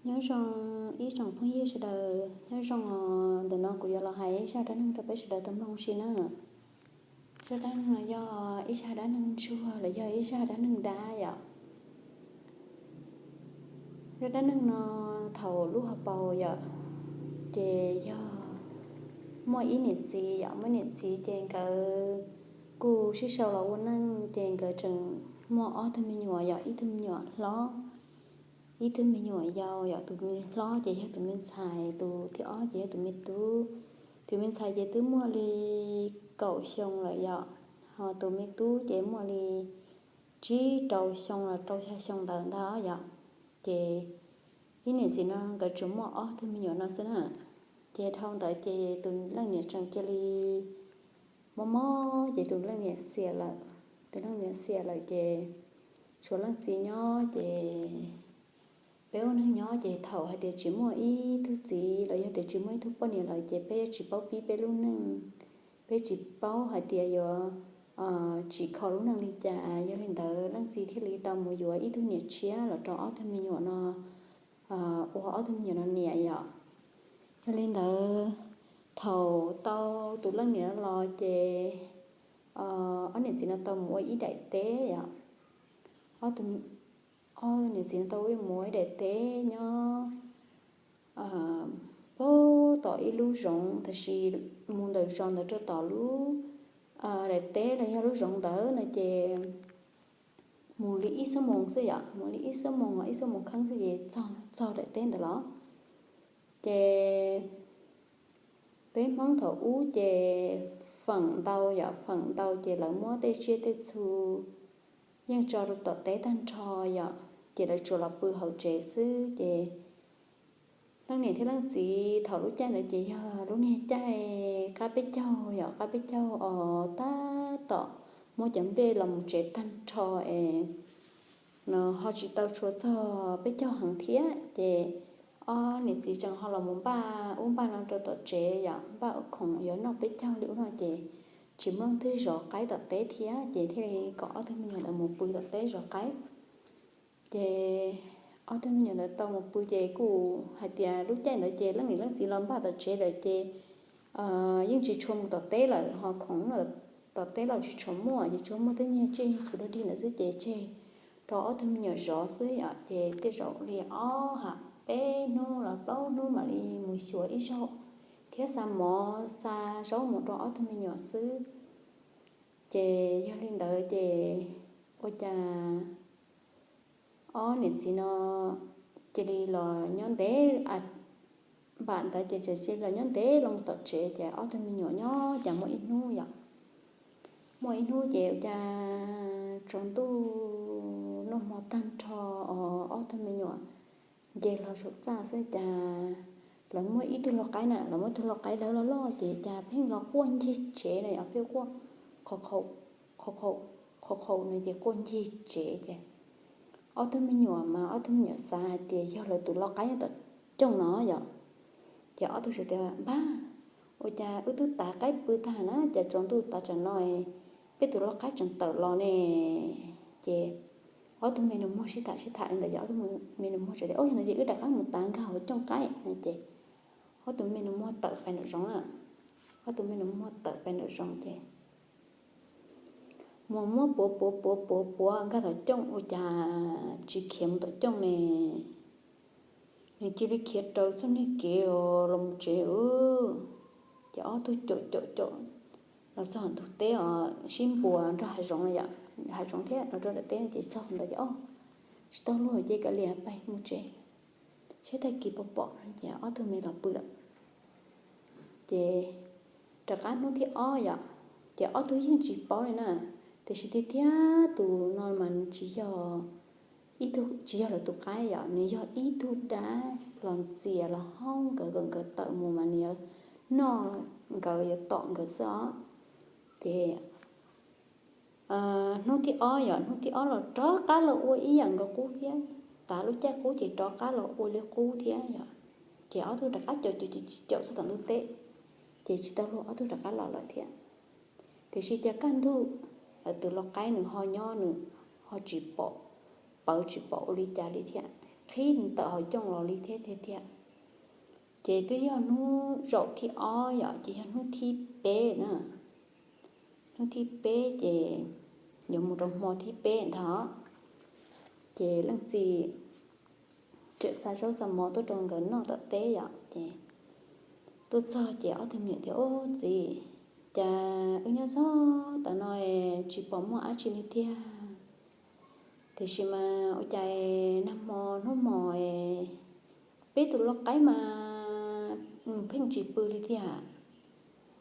Nyob zoo ib tsoom phooj ywg sawv daws, nyob zoo os. Ntawm no kuv yuav los hais ib zaj dab neeg rau peb sawv daws tau mloog si na. Zaj dab neeg no yog ib zaj dab neeg ntsuag los yog ib zaj dab neeg dab yom. Zaj dab neeg no thaum lub hauv paus yom, ces yog muaj ib niam txiv yom, muaj niam txiv ces nkawd kuj sib sau los ua neej, ces nkawd tseem muaj ob tug me nyuam yom, ib tug me nyuam hlob, ib tug me nyuam yau yom. Tus me hlob ces yog tus me ntxhais, tus thib ob ces yog tus me tub. Tus me ntxhais ces twb muaj li kaum xyoo lawm yom, ho tus me tub ces muaj li tsib rau xyoo los rau xya xyoo ntawd ntag yom. Ces ib niam txiv no nkawd tsuas muaj ob tug me nyuam no xwb na. Ces dhau ntawd ces tus leej niam tseem cia li mob mob ces tus leej niam xiam lawm. Tus leej niam xiam lawm ces tshuav leej txiv nyob ces peb ua neej nyob ces thaum hais tias tsis muaj ib tug txiv los yog tias tsis muaj ib tug poj niam lawm ces peb tsis paub pib peb lub neej, peb tsis paub hais tias yuav tsim kho lub neej li cas. Yog li ntawd leej txiv thiaj li tau mus yuav ib tug niam tshiab los rau ob tug me nyuam no ua ob tug me nyuam no niam yom. Yog li ntawd thaum tau tus leej niam no los ces ob niam txiv no tau mus ua ib daim teb yom. Ob niam txiv no tau mus ua ib daim teb nyob puag tom ib lub zoov, tab sis mus ntawm zos ntawd rau tom lub daim teb los yog lub zoov ntawd no ces mus li ib xuab moos xwb yom, mus li ib xuab moos, ib xuab moos kheeb xwb ces txog daim teb ntawd los. Ces peb Hmoob thaum ub ces feem ntau yom, feem ntau ces lawv muab tej tsiaj tej txhu yeej tso rau tom teb tag nrho yom, ces lawv tsuas los pw hauv tsev xwb. Ces leej niam thiab leej txiv thaum lub caij ntawd ces yog lub niag caij qab peb caug yom, qab peb caug os, tab tom muab cov nplej los mus tsev tag nrho es no ho tsis tau tshuav txog peb caug heev thiab. Ces ob niam txiv tseem ho los mus npaj ub npaj no rau tom tsev yom, npaj khoom yuav noj peb caug li ub no ces tsis muaj leej twg zov qaib tom teb thiab, ces thiaj li kom ob tug me nyuam ntawd mus pw tom teb zov qaib. Ces ob tug me nyuam ntawd tau mus pw ces kuj hais tias lub caij ntawd ces leej niam leej txiv los npaj tom tsev lawm ces yeej tsis tshua mus tom teb lawm, ho khoom tom teb los tsis tshua muaj, ces tsuas muaj tej niag tsiaj niag txhu dog dig ntawd xwb ces tseg rau ob tug me nyuam zov xwb yom. Ces tej zaum li ob ha peb hnub los plaub hnub mam li mus xyuas ib zaug thiab xa mov xa zaub mus rau ob tug me nyuam xwb. Ces yog li ntawd ces ua cas ob niam txiv no cia li los nyob ntev, npam ntawd ces cia li los nyob ntev loo tom tsev. Ces ob tug me nyuam nyob cas muaj ib hnub yom, muaj ib hnub ces ua cas tsaus ntuj noj hmo tag nrho os, ob tug me nyuam nce hlo saum txaj xwb cas lawv muaj ib tug lau qaib na, lawv muaj ib tug lau qaib dawb loj loj ces cas pheej los quaj ncig tsev na yom, pheej quaj qhov qhaum qhov qhaum no ces quaj ncig tsev ces ob tug me nyuam mas ob tug me nyuam xav hais tias yog lawv tus lau qaib nyob tom cooj no yom. Ces ob tug sawv tias npab, ua cas wb twb tav qaib pw tag na, cas tsaus ntuj tav tsam no peb tus lau qaib tseem tawm los ne. Ces ob tug me nus muag sib tham sib tham li ntawd ces ob tug me nus muag tias, Ub, yog ntawd ces wb rov qab mus tav nkag hauv cooj qaib no. Ces ob tug me nus muag tawm pais nraum zoov na, ob tug me nus muag tawm pais nraum zoov ces mus muab puav puav puav puav puav nkag tom cooj ua cas tsis khiav mus tom cooj ne. Nws cia li khiav raws txoj niag kev los mus tsev. Ces ob tug caum caum caum los txog ntug teb os, sib npuas nrog hav zoov, hav zoov thiab los rau nram teb ces txog ntawd ces, Ob, tsis tau luag ces kav liam pais mus tsev, saib tag kis pom pom no. Ces ob tug me los pw lawm. Ces rov qab hnub thib ob yom, ces ob tug yeej tsis paub li na, tiam sis tiag tiag tus no mas nws tsis yog, tsis yog lawv tus qaib yom, nws yog ib tug dab los ntxias los hauj nkawd kom nkawd tawm mus mas nws yuav noj nkawd, yuav tom nkawd xwb os. Ces hnub thib ob yom, hnub thib ob los rov qab los ua ib yam nkaus qub thiab, tav lub caij qub ces rov qab los ua li qub thiab yom. Ces ob tug rov qab caum caum caum txog tom ntug teb, ces tsis tau luag ob tug rov qab los lawm thiab. Tiam sis cas kaj ntug lawv tus lau qaib nws ho nyob, nws ho tsis pom, pawv tsis pom ua li cas li thiab. qhib nws tawm hauv cooj los li thiab tiag tiag. Ces twb yog hnub zaum thib ob yom, ces yog hnub thib peb na. Hnub thib peb ces yuav mus rau hmo thib peb ntag. Ces leej txiv tseem xa zaub xa mov tuaj rau nkawd noj tom teb yom. Ces tuaj txog ces ob tug me nyuam tias, Ub txiv, cas wb nyob txog tav no es tsis pom muaj dab tsi li tiag. Tiam sis mas ua cas nag hmo hnub hmo es peb tus lau qaib mas pheej tsis pw li tiag.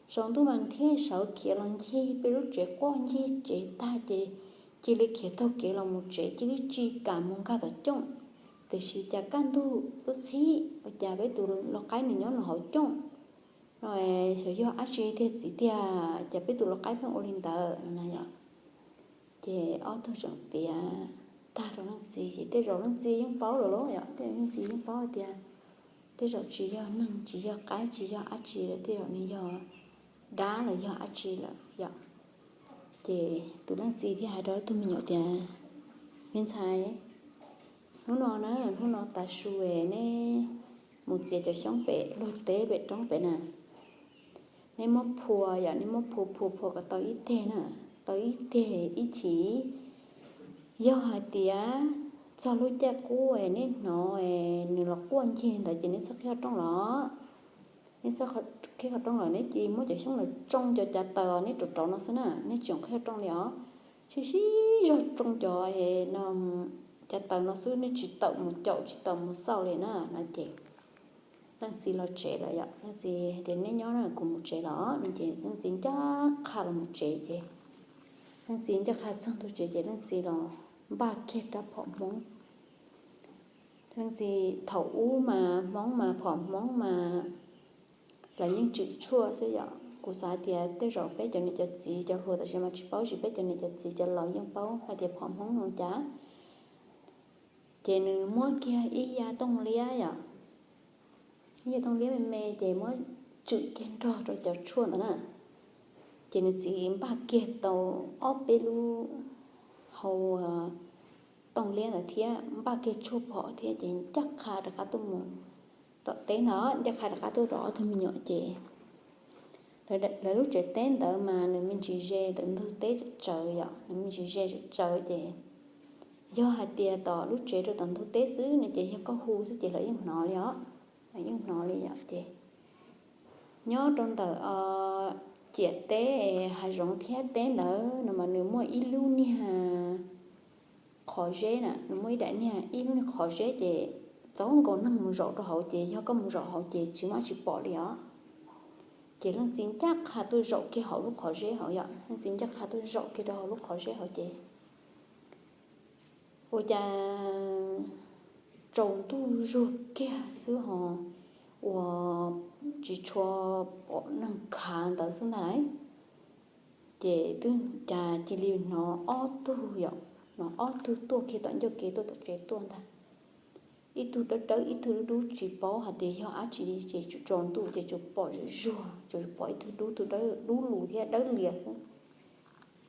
Tsaus ntuj mas thiaj sawv khiav los ncig peb lub tsev quaj ncig tsev tag ces cia li khiav taug kev los mus tsev, cia li tsis kam mus nkag tom cooj. Tiam sis cas kaj ntug wb qhib ua cas peb tus lau qaib nws nyob los hauv cooj no. Xyov yog dab tsi tiag txiv tiag, cas peb tus lau qaib pheej ua li ntawd no na yom. Ces ob tug tseem piav tag rau leej txiv ces tej zaum leej txiv yeej paub lawm lauj yom, tej leej txiv yeej paub hais tias tej zaum tsis yog neeg tsis yog qaib tsis yog dab tsi lawm, tej zaum nws yog dab los yog dab tsi lawm yom. Ces tus leej txiv thiaj hais rau tus me nyuam tias, Me ntxhais, hnub no na, hnub no tav su neb mus txiav cov xyoob pem luag teb pem roob pem na. Neb muab phua yom, neb muab phua phua phua kom tau ib teg na, tau ib teg ib chim. Yog hais tias txog lub caij qub neb hnov nws los quaj ncig ntawd ces neb txhob qhib qhov rooj los. Neb txhob qhib qhov rooj los, neb cia li muab cov xyoob los tsoo cov cav taws neb rauv rauv no xwb na, neb tsis qhib qhov rooj li os. Sib sib zog tsoo cov no, cav taws no xwb, neb tsis tawm mus caum tsis tawm mus xauj li na no ces leej txiv los tsev lawm yom. Leej txiv tias, Neb nyob na, kuv mus tsev los no ces leej txiv ncaj qha los mus tsev ces leej txiv ncaj qha txog ntua tsev ces leej txiv los npaj kiag rab phom hmoob. Leej txiv thaum ub mas hmoob mas phom hmoob mas lawv yeej tswm tshuaj xwb yom. Kuv xav tias tej zaum peb cov niam cov txiv cov hluas tam sim mas tsis paub, tsis peb cov niam cov txiv cov laus yeej paub hais tias phom hmoob no cas. Ces nws muab kiag ib yav tooj liab yom, ib yav tooj liab me me ces muab tswm kiag nrog rau cov tshuaj ntawd na. Ces nws txiv npaj kiag tau ob peb lub hau tooj liab ntawd thiab npaj kiag tshuaj phom thiab ces ncaj qha rov qab tuaj mus tom teb ntawd, ncaj qha rov qab tuaj rau ob tug me nyuam ces lawv lub tsev teb ntawd mas nws me ntsis ze ntawm ntug teb tsawv yom, nws me ntsis ze tsawv ces yog hais tias tom lub tsev rau tom ntug teb xwb no ces yog koj hu xwb ces lawv yeej hnov li os, lawv yeej hnov li yom. Ces nyob rau ntawm ciam teb hav zoov thiab teb ntawd no mas nws muaj ib lub niag qhov zeb na, nws muaj ib daim niag ib lub niag qhov zeb ces txaus nkaus neeg mus zaum rau hauv ces yog koj mus zaum hauv ces tsis muaj dab tsi pom li os. Ces leej txiv ncaj qha tuaj zaum kiag hauv lub qhov zeb hauv yom, leej txiv ncaj qha tuaj zaum kiag rau hauv lub qhov zeb hauv ces ua cas tsaus ntuj zuag kiag xwb ho uas tsis tshua pom neeg khav ntawd xwb ntag lauj. Ces twb cas cia li hnov ob tug yom, hnov ob tug tuaj kiag tom ncauj kev tuaj tom tsev tuaj ntag. Ib tug dawb dawb ib tug dub dub tsis paub hais tias yog dab tsi li ces tsaus ntuj ces tsuas pom zuag zuag, tsuas pom ib tug dub, tug dawb dub lug thiab dawb lias xwb.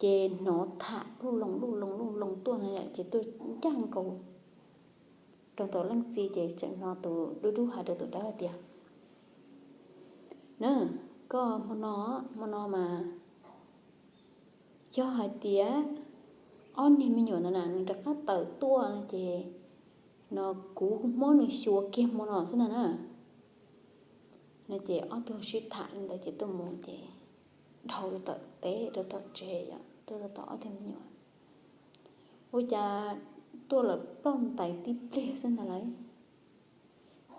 Ces hnov tham luj loo luj loo luj loo tuaj ntag ces tuaj ncaj nkaus rau ntawm leej txiv ces tseem hnov tus dub dub hais rau tus dawb tias, Na, koj hmo no, hmo no mas yog hais tias ob niag me nyuam ntawd na nws rov qab tawm tuaj no ces no kuv muab nws xyuas kiag hmo no xwb ntag na. No ces ob tug sib tham li ntawd ces tuaj mus ces dhau rau tom teb rau tom tsev yom, tuaj rau tom ob tug me nyuam. Ua cas tuaj lawm ploj ntais tib pliag xwb ntag lauj.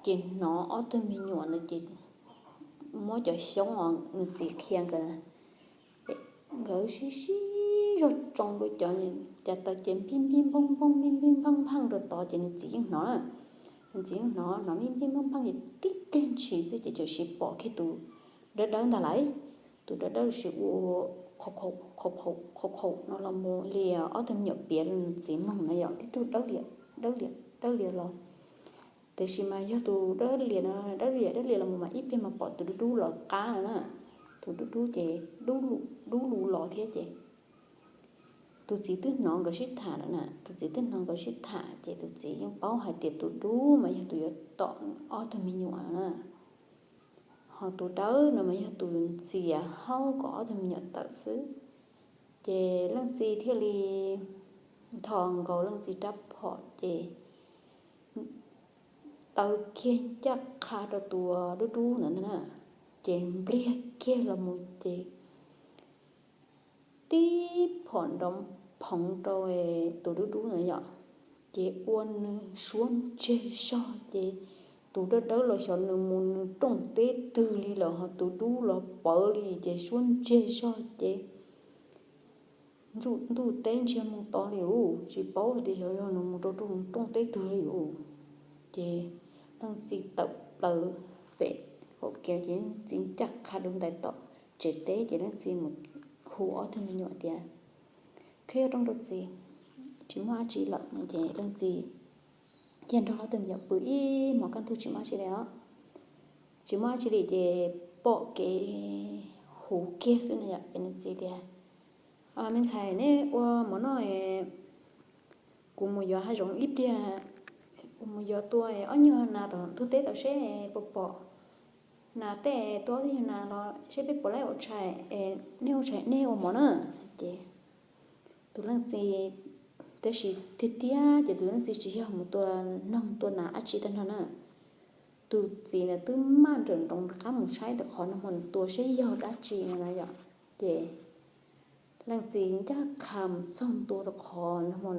Ces hnov ob tug me nyuam ntawd ces muab cov xyoob os nws txiv qhia nkawd, nkawd sib sib zog tsoo rau cov, cov taws ces npij npij npoog npoog npij npij nphooj nphooj rau tod ces nws txiv yeej hnov na. Nws txiv yeej hnov, hnov npij npij npoog nphooj ces tib pliag ntshis xwb ces txawm sis pom kiag tus dawb dawb ntag lauj. Tus dawb dawb sis ua qhaum qhaum no los mus li ob tug me nyuam piav rau nws txiv mloog na yom, tib tug dawb lias, dawb lias los. Tiam sis mas yog tus dawb lias no, dawb lias dawb lias los mus mas ib pliag mas pom tus dub dub los qab no na. Tus dub dub ces dub lug los thiab ces tus txiv twb hnov nkawd sib tham lawm na, tus txiv twb hnov nkawd sib tham ces tus txiv yeej paub hais tias tus dub mas yog tus yuav tom ob tug me nyuam na, ho tus dawb no mas yog tus ntxias haub kom ob tug me nyuam tawm xwb. Ces leej txiv thiaj li nthos nkaus leej txiv rab phom ces taw kiag ncaj qha rau tus dub dub ntawd na, ces npliag kiag los mus ces tib phom nrov phoov rau tus dub dub ntawd yom, ces ua nws suab ntseg zog ces tus dawb dawb los xyov nws mus nws rooj teb twg li lawm ho tus dub los pawv li ces suab ntseg zog ces ntuj teb ntsiag mus to li ub, tsis paub hais tias xyov yog nws mus rau rooj teb twg li ub. Ces leej txiv tawm plaws pem qaum kev ces leej txiv ncaj qha dua ntais tom tsev teb ces leej txiv mus hu ob tug me nyuam tias, Khaws rooj rau txiv, tsis muaj dab tsi lawm no. Ces leej txiv thiaj nrog ob tug me nyuam pw ib hmos kaj ntug tsis muaj dab tsi li os, tsis muaj dab tsi li ces pom kev huv kiag xwb na yom. Ces leej txiv tias, Me ntxhais, neb ua mov noj, kuv mus yuav hav zoov ib pliag, kuv mus yuav tua ob nyuag nas tom ntug teb tod seb puas pom nas tej, tua ob nyuag nas los seb peb puas laib ua tshais, nej ua tshais nej ua mov na. Ces tus leej txiv, tab sis tiag tiag ces tus leej txiv tsis yog mus tua noog tua nas dab tsi tag nrho na. Tus txiv ntawd twb maj nrawm nroos rov qab mus saib ntawm qhov nag hmo nws tua seb yog dab tsi no na yom. Ces leej txiv ncaj qha mus txog ntua rau qhov nag hmo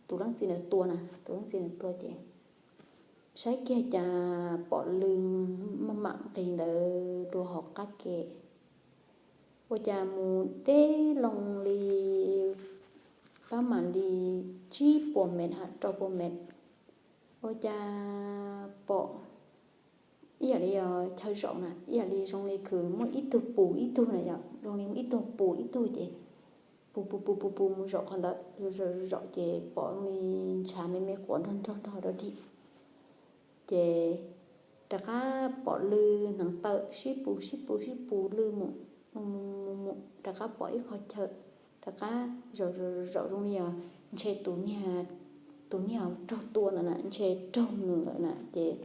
tus leej txiv ntawd tua na, tus leej txiv ntawd tua ces saib kiag cas pom lw maj mam nqis ntawd rau hauv qab ke, ua cas mus deb loo li pab mam li tsib puas mev ha rau puas mev, ua cas pom ib yam li chaw zaum na, ib yam li zoo li kws muaj ib tug pus ib tug na yom, zoo li muaj ib tug pus ib tug ces pus pus pus pus pus mus zaum qhov ntawd, zaum ces pom zoo li ntshav me me quav nrog nrog nrog rau dim. Ces rov qab pom lw hneev taw sib pus sib pus sib pus lw mus, mus mus mus rov qab pom ib qho chaw, rov qab zaum zaum zoo li os ntshe tus niag, tus niag raug tua ntawd na ntshe raug nws lawm na ces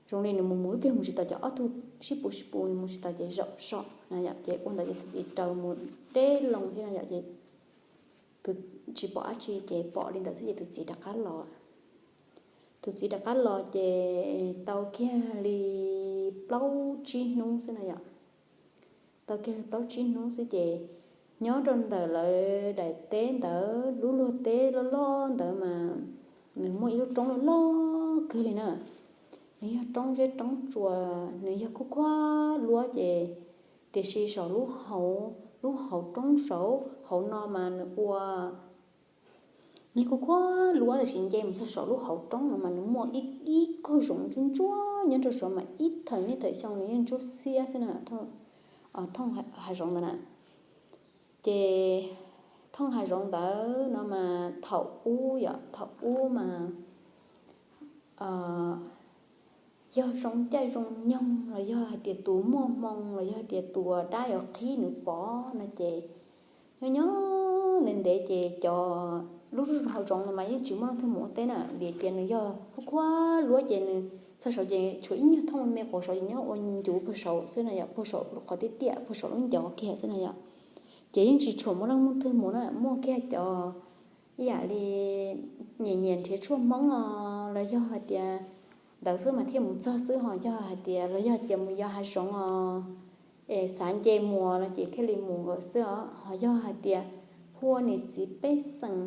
zoo li nws mus mus ib pliag mus tsis taus ces ob tug sib pus sib pus mus tsis taus ces zaum so na yom. Ces ua ntawd ces tus txiv raws mus deb loo thiab na yom, ces tus tsis pom dab tsi ces pom li ntawd xwb ces tus txiv rov qab los. Tus txiv rov qab los ces tau kiag li plaub tsib hnub xwb na yom. Tau kiag li plaub tsib hnub xwb ces nyob rau ntawm lawv daim teb ntawd, lub luag teb loj loj ntawd mas nws muaj ib lub roob loj loj kawg li na. Nws yog roob zeb roob tsuas, nws yog khuab khuab luab ces, tiam sis saum lub hauv, lub hauv roob saud hauv no mas nws ua, nws khuab khuab luab tiam sis nce mus txog saum lub hauv roob no mas nws muaj ib, ib koog zoov ntsuab ntsuab nyob rau saud mas ib thawm niaj thawm xyoo nws yeej ntsuab xiab xwb na, thooj hav zoov ntawd na. Ces thooj hav zoov ntawd no mas thaum ub yom, thaum ub mas yog zoo caij zoo nyoog los yog hais tias tus muaj hmoo los yog hais tias tus dab yuav qhib nws pov no ces nyob nyob ntev ntev ces cov lub hav zoov no mas yeej tsis muaj leej twg mus ua teb na, vim tias nws yog khuab khuab luab ces nws txog saud ces tshuav ib nyuag thooj me quav saud ces nyob ua ncuv puag saud xwb na yom, puag saum qhov tiaj tiaj puag saum lub ncov kiag xwb na yom. Ces yeej tsis tshua muaj leej muaj twg mus na, muaj kiag cov ib yam li nyiam nyiam nrhiav tshuaj hmoob os los yog hais tias ntawd xwb mas thiaj mus txog xwb, ho yog hais tias los yog tias mus yos hav zoov os es xav nce mus no ces thiaj li mus nkawd xwb os, ho yog hais tias hu ua niam txiv pej xeem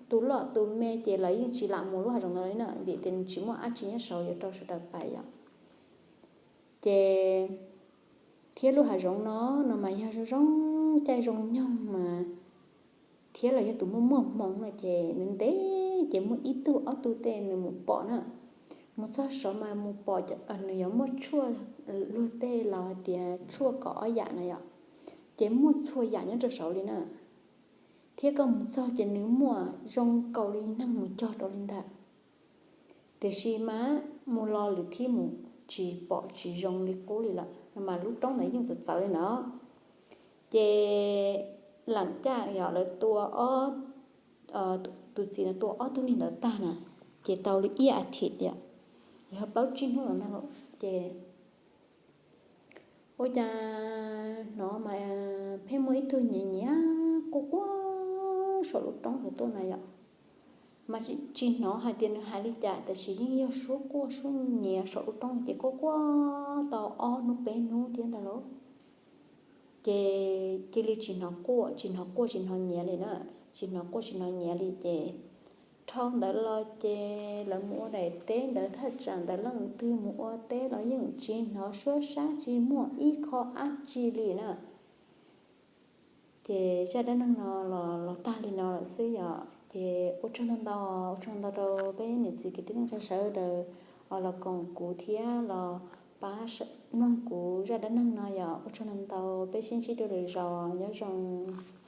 tus loj tus me ces lawv yeej tsis lam mus lub hav zoov ntawd li na, vim tias nws tsis muaj dab tsi nyob saud yuav rau sawv daws pais yom. Ces thiab lub hav zoov no, no mas yog zoo zoo caij zoo nyoog mas thiab los yog tus muaj muaj hmoo no ces ntev ntev ces muaj ib tug ob tug tej nws mus pom na, mus txog saud mas mus pom nws yuav muaj tshuaj, luag tej laus hais tias tshuaj kaum ob yam na yom, ces muaj txhua yam nyob rau saud li na. Thiab koj mus txog ces nws muaj zoo nkaus li neeg mus cog rau li ntawd. Tiam sis mas mus los lwm thib mus tsis pom tsis zoo li qub li lawm, mas lub roob ntawd yeej txawv txawv li ntawd. Ces lam caj yog lawv tua ob, tus txiv no tua ob tug neeg ntawd tag na, ces tau li ib as thiv yom, yog plaub tsib hnub ntawd ntag lauj. Ces ua cas hnov mas pheej muaj ib tug nyiav nyiav quaj quaj saum lub roob ntawd tuaj na yom. Mas tsis hnov hais tias nws hais li cas, tab sis yeej yog suab quaj suab nyiav saum lub roob ces quaj quaj tau ob hnub peb hnub thiab ntag lauj. Ces cia li tsis hnov quaj, tsis hnov quaj tsis hnov nyiav li na, tsis hnov quaj tsis hnov nyiav li. Ces dhau ntawd los ces lawv mus ua daim teb ntawd, thaj tsam ntawd leej twg mus ua teb los yeej tsis hnov suab sab tsis muaj ib qho dab tsi li na. Ces zaj dab neeg no los tag li no lawm xwb yom. Ces ua tsaug ntau ntau, ua tsaug ntau rau peb niam txiv kwv tij neej tsa sawv daws los koom kuv thiab los pab mloog kuv zaj dab neeg no yom. Ua tsaug ntau ntau, peb sib ntsib dua lwm zaus, nyob zoo.